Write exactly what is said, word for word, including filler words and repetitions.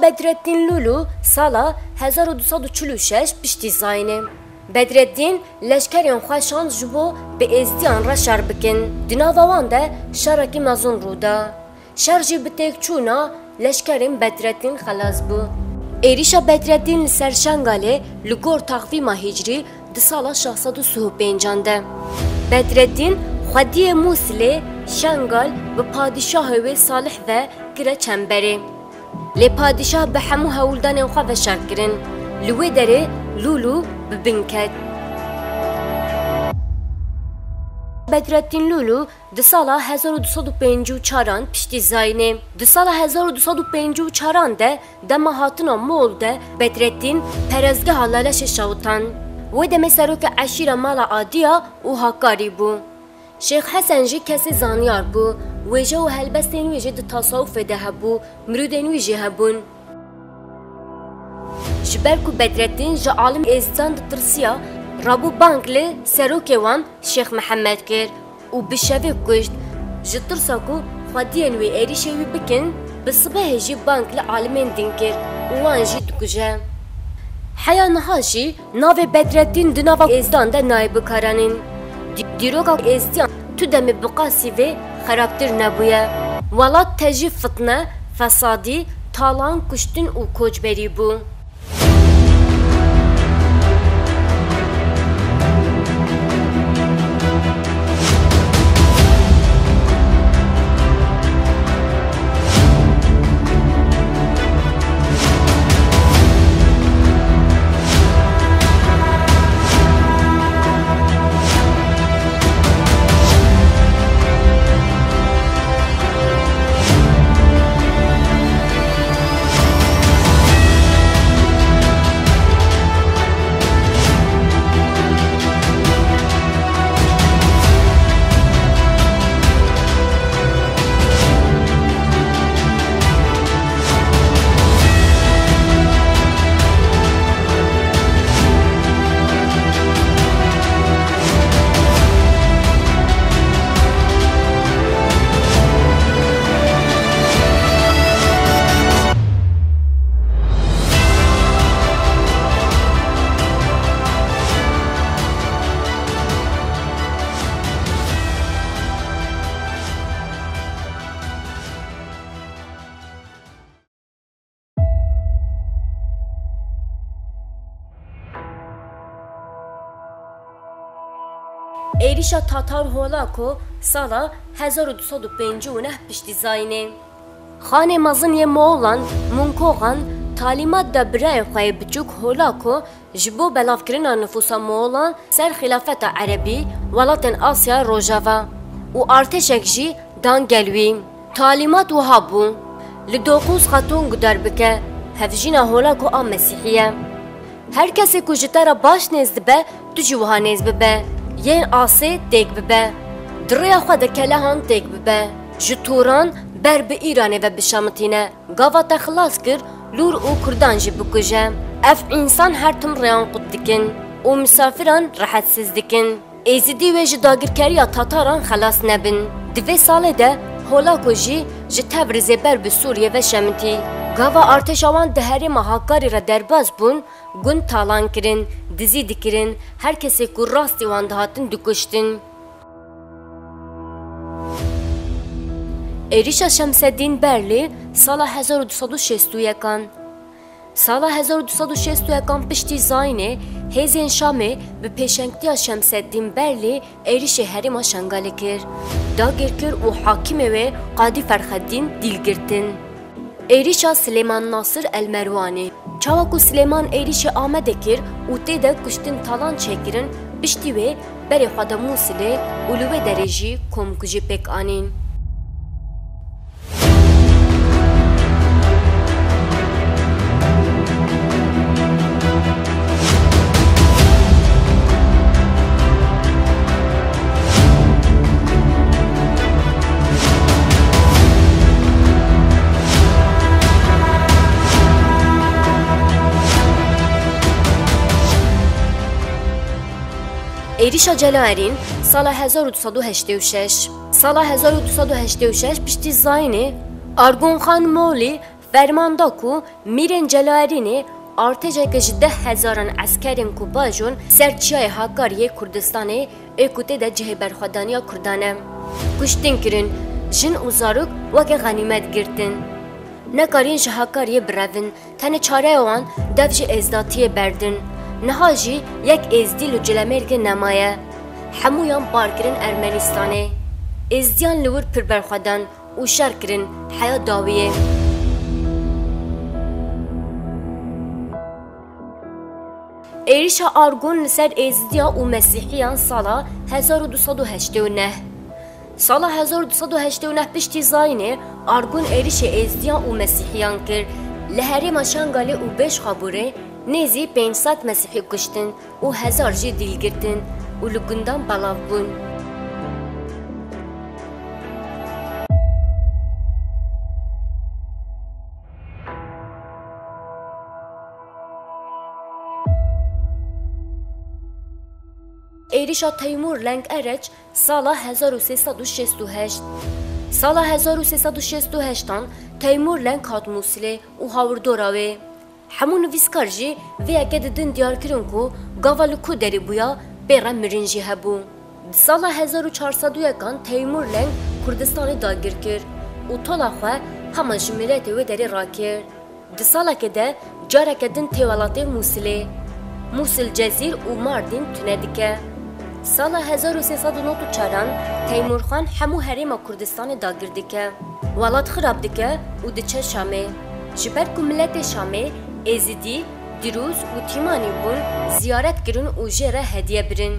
Bedreddîn Lûlû sala hezar û du sed û çil û şeş piştî zayînê. Bedreddîn leşkerên xwe şand ji bo bi Êzdiyan re şer bikin. Di nava wan de şerekî mezin rû da. Şer jî bi têkçûna leşkerên Bedreddîn xelas bû. Êrîşa Bedreddîn li ser Şengalê li gor taxvîma hîcrî di sala şeş sed û sih û pêncan de. Bedreddîn xwediyê Mûsilê Şengal bi padîşahê wê Salih ve kire çemberê. Lê padîşah bi hemû hewldanên xwe ve şer kirin. Li wê derê Lûlû bi bin ket. Bedreddîn Lûlû di sala hezar û du sed û pêncî û çaran piştî zayînê. Di sala hezar û du sed û pêncî û çaran de dema hatina Moğol de Bedreddîn perestgeha Laleşê şewitan. Wê demê serokê eşîra Mala Adiya û Hakarî bû. Şêx Hesen jî kesê zanyar bû. Wêje û helbestên wî jî di tasawufê de hebû, mirûdên wî jî hebûn. Ji ber ku Bedreddîn ji alim Êzdiyan ditirsiya, rabû bang li serokê wan Şêx Mihemed kir û bi şevê kuşt. Ji tirsa ku xwediyên wî êrîşê wî bikin, bi sibehê jî bang li alimên din kir û wan jî dikuje. Heya niha jî navê Bedreddîn di nava Êzdan de nayê bikaranîn. Dî-, dîroka Êzdiyan tu demê bi qasî vê xerabtir nebûye. Welat tejî fitne, fesadî, talan, kuştin û koçberî bû. Êrîşa Tatar Holako sala hezar û du sed û pêncî û neh piştî zayînê. Xanê mezin yê Moğolan Munkoxan talîmat da birayê xwe yê biçûk Holako ji bo belavkirina nifûsa Moğolan ser xîlafeta Erebî, welatên Asya Rojava û artêşek jî dan gel wî. Talîmat wiha bû, li Dokuz Xatûn gudar bike, hevjîna Holako a Mesîhî ye. Her kesê ku ji te re baş nêz dibe, tu jî wiha nêz bibe. Yên asê têk bibe. Di rêya xwe de kelehan têk bibe. Ji Tûran ber bi Îranê ve bişemitîne. Gava te xilas kir, lûr û kurdan jî bikuje. Ev însan her tim rêyan qut dikin û misafiran rehetsiz dikin. Êzidî wê ji dagirkeriya Tataran xelas nebin. Di vê salê de Holako jî ji Tebrizê ber bi Sûriyê ve şemitî. Gava artêşa wan di herêma Hakarî re derbas bûn, gund talan kirin, dizî dikirin, her kesê ku rastî wan dihatin dikuştin. Êrîşa Şemseddîn Berlî sala hezar û du sed û şêst û yekan. Sala hezar û du sed û şêst û yekan piştî zayînê, hêzên Şamê bi pêşengtiya Şemseddîn Berlî êrîşê herêma Şengalê kir. Dagir kir û hakimê wê Qadî Ferxeddîn dîl girtin. Êrîşa Silêman Nasir El Merwanî. Çawa ku Silêman êrîşê Amedê kir û tê de kuştin talan çêkirin, piştî wê berê xwe da Mûsilê û li wê derê jî komkujî pêk anîn. Êrîşa Celaerîn, sala hezar û du sed û heştê û şeş. Sala hezar û du sed û heştê û şeş piştî zayînê, Argun Xan Molî ferman da ku mîrên Celaerînê artêşeke ji deh hezaran eskerên ku bajon ser çiyayê Hakariyê Kurdistanê ê ku tê de cihê berxwedaniya Kurdan e, kuştin kirin, jin û zarok weke xenîmet girtin. Nekarîn ji Hakariyê birevin, tenê çareya wan dev ji êzdatiyê berdin. Niha jî yek êzdî li Culemêrgê nemaye. Hemûyan bar kirin Ermenistanê. Êzdiyan li wir pir berxwedan û şer kirin heya dawiyê. Êrîşa Argun li ser Êzidiya û Mesîhiyan sala hezar û du sed û heştê û neh. Sala hezar û du sed û heştê û neh piştî zayînê Argun êrîşê Êzidiyan û Mesîhiyan kir. Li herêma Şengalê û Bêşxabûrê nêzî pênc sed Mesîhî kuştin û hezar jî dîl girtin û li gundan belav bûn. Êrîşa Teymûr Leng Ereç sala hezar û sê sed û şêst û heşt. Sala hezar û sê sed û şêst û heştan Teymûr Leng hat Mûsilê û hawirdora wê. Hemû nivîskar jî vê yekê didin diyarkirin ku gava li ku derê bûya pê re mirin jî hebû. Di sala hezar û çar sed û yekan Teymûr Leng Kurdistanê dagir kir û tola xwe hema ji miletê wê derê rakir. Di salekê de careke din tê welatê Mûsilê. Mûsil, Cezîr û Mardîn tune dike. Sala hezar û sê sed û nod û çaran Teymûrxan hemû herêma Kurdistanê dagir dike. Welat xirab dike û diçe Şamê. Ji ber ku miletê Şamê Êzidî, Dirûz û Tîmanî bûn, ziyaret kirin û jê re hediye birin.